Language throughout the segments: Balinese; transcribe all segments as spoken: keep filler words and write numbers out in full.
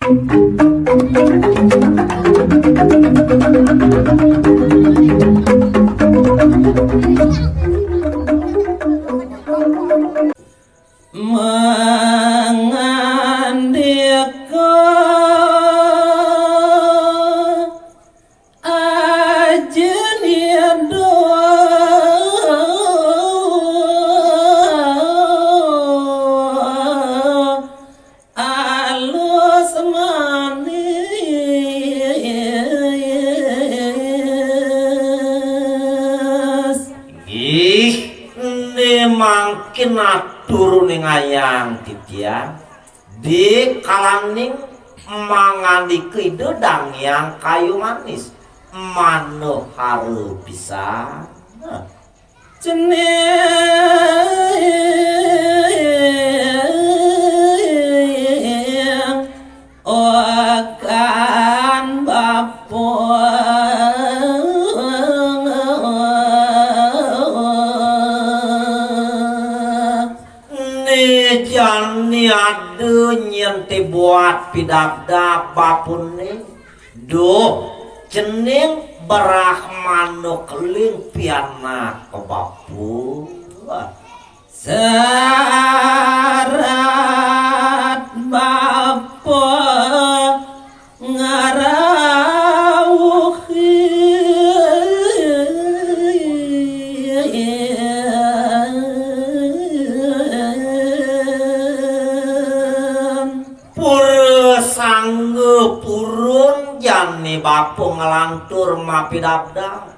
Mangandika Ajin Ido alus manis. Ih, né mangkin atur ning ayang titiang. Di kalaning mangandika Ida Dang Hyang Kayu Manis, manohara pisan. Cening okan bapa. Né jani ada nyén té buat pidabdab bapané. Duh, cening brahmana keling pianak bapa. Sarat bapa ngrauhin. Pura sangga purun jani bapa nglantur mapidabdab.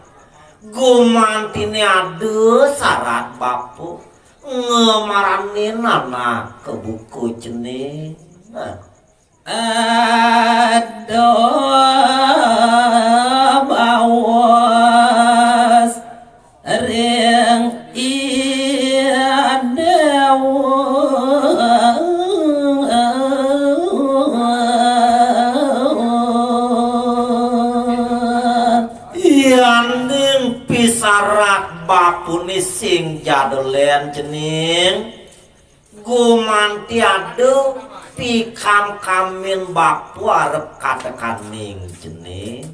Gumantiné ada sarat bapa ngamaranin anak ka buka cening. Ada baos ring Ida Déwa. Yaning pisarak bapané sing jadulén cening. Gumanti ada pikamkamin bapa arep katekaning cening.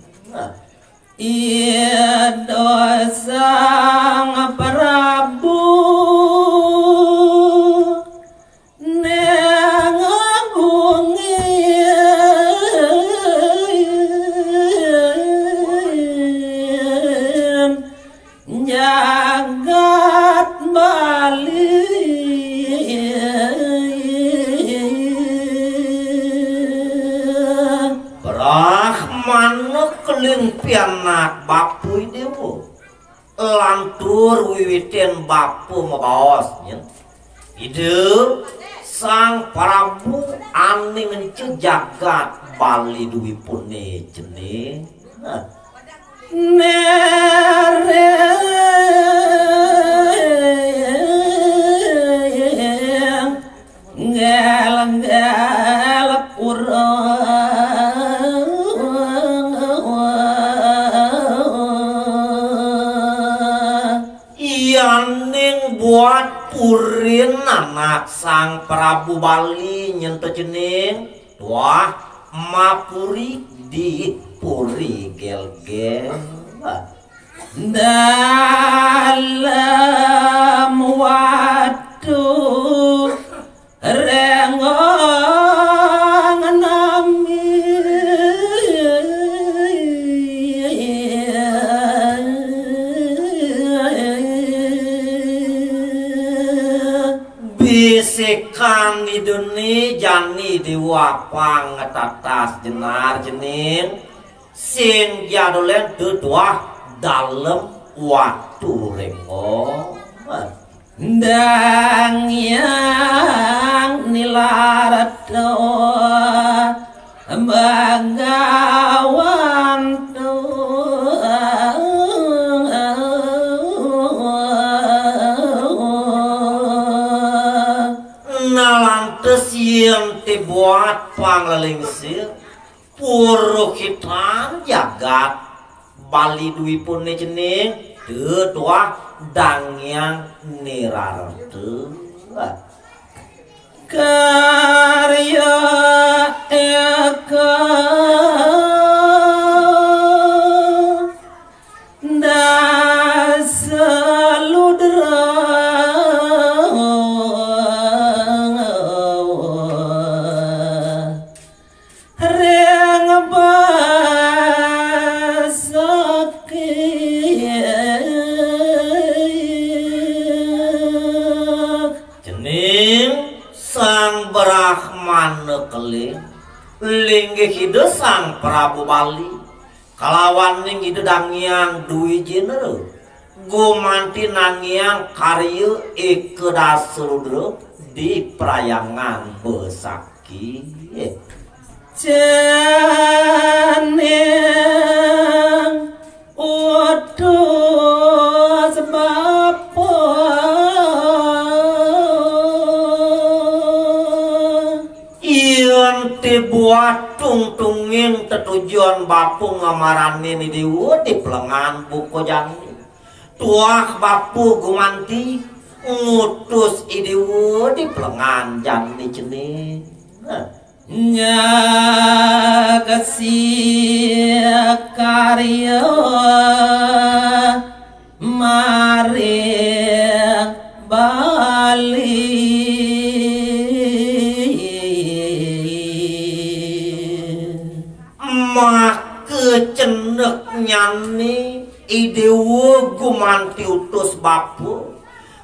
Ida Sang Prabu ning bungin jagat Bali. Brahmana keling pianak bapa I Déwa. Lantur wiwitin bapa mabaos, nyén. Ida Sang Prabu ané ngenca jagat Bali duwipuné cening. Nah. Nering ngel-ngel pura. Yaning buat purin anak Sang Prabu Bali nyén to cening. Wah, mapuri di puri Gelgel. Dalem watu renggong nami. Bisikan Idané jani Déwa pang ngetatas jenar cening. Sing jadulén tuah dalem watu renggong. Dang Hyang nilar to bagawan to. Nalantes yén ti buat panglingsir. Puruhitan jagat Bali duwipuné cening, teu tuah Dang Hyang nirarta. Karya eka dasa ludra ring basaki. Cening Sang Brahmana keling, linggih Ida Sang Prabu Bali, kalawaning Ida Dangiang Dwijendra, gumanti nangiang karya Eka Dasa Rudra di Prayangan Besaki. Cening utus bapa. Yén ti buat tungtunging tetujon bapa ngamaranin I Déwa di pelengan buka jani. Tuah bapa gumanti ngutus I Déwa di pelengan jani cening. Nah. Nyaksi karya maring Bali. Maka ceneknyané I Déwa gumanti utus bapa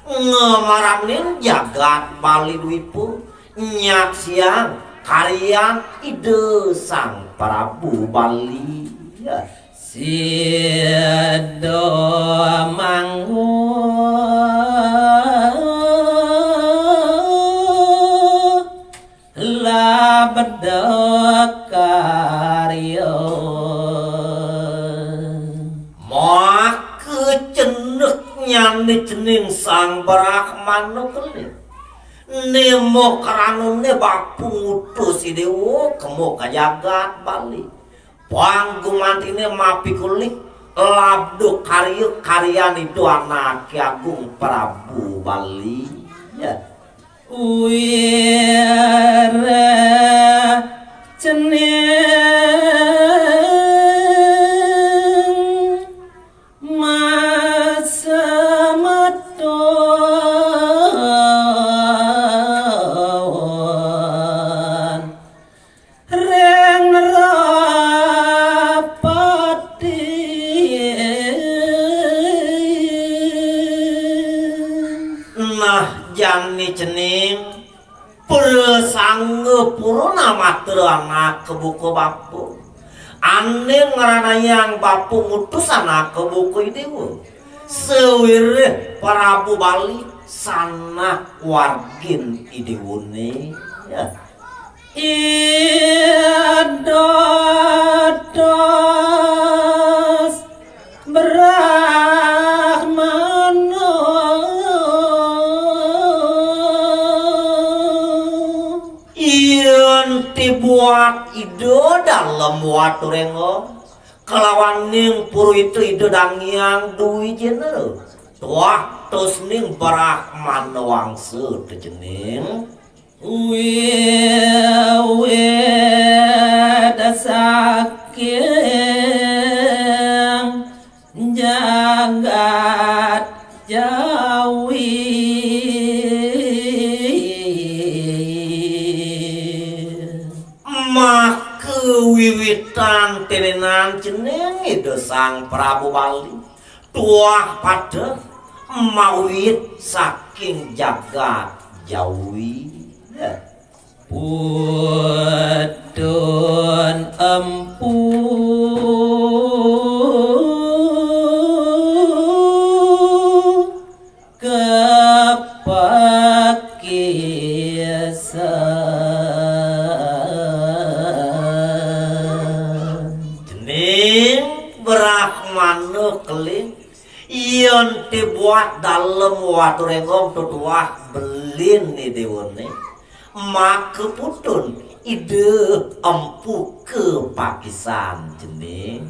ngamaranin jagat Bali Dwipa, nyaksiang karyan Ida Sang Prabu Bali. Ya. Sida mangku labda karya. Maka ceneknyané cening Sang Brahmana keling. Né mok kranané bapa ngutus I Déwa kema ka jagat Bali. Pang gumantiné mapikolih labda karya karyan Ida Anaké Agung Prabu Bali. Ya. Wira cening masemeton ring nerapati. Nah, jani cening prasangga purna matra anak ka buka bapa. Ané ngranayang bapa ngutus anak ka buka I Déwa. Sawiréh Prabu Bali sanak wargin I Déwané. Ya. Ida dados Brahmana. Yén ti buat Ida Dalem Waturénggong kalawaning Purohita Ida Dangiang Dwijendra, tuah tusning Brahmana wangsa cening. Wiwit saking jagat Jawi. Maka wiwitan tenenan cening Ida Sang Prabu Bali tuah pada mawit saking jagat Jawi. Putun empu kepakisan. Cening Brahmana keling, yén ti buat Dalem Waturénggong tuah belin I Déwané, maka putun Ida empu kepakisan cening.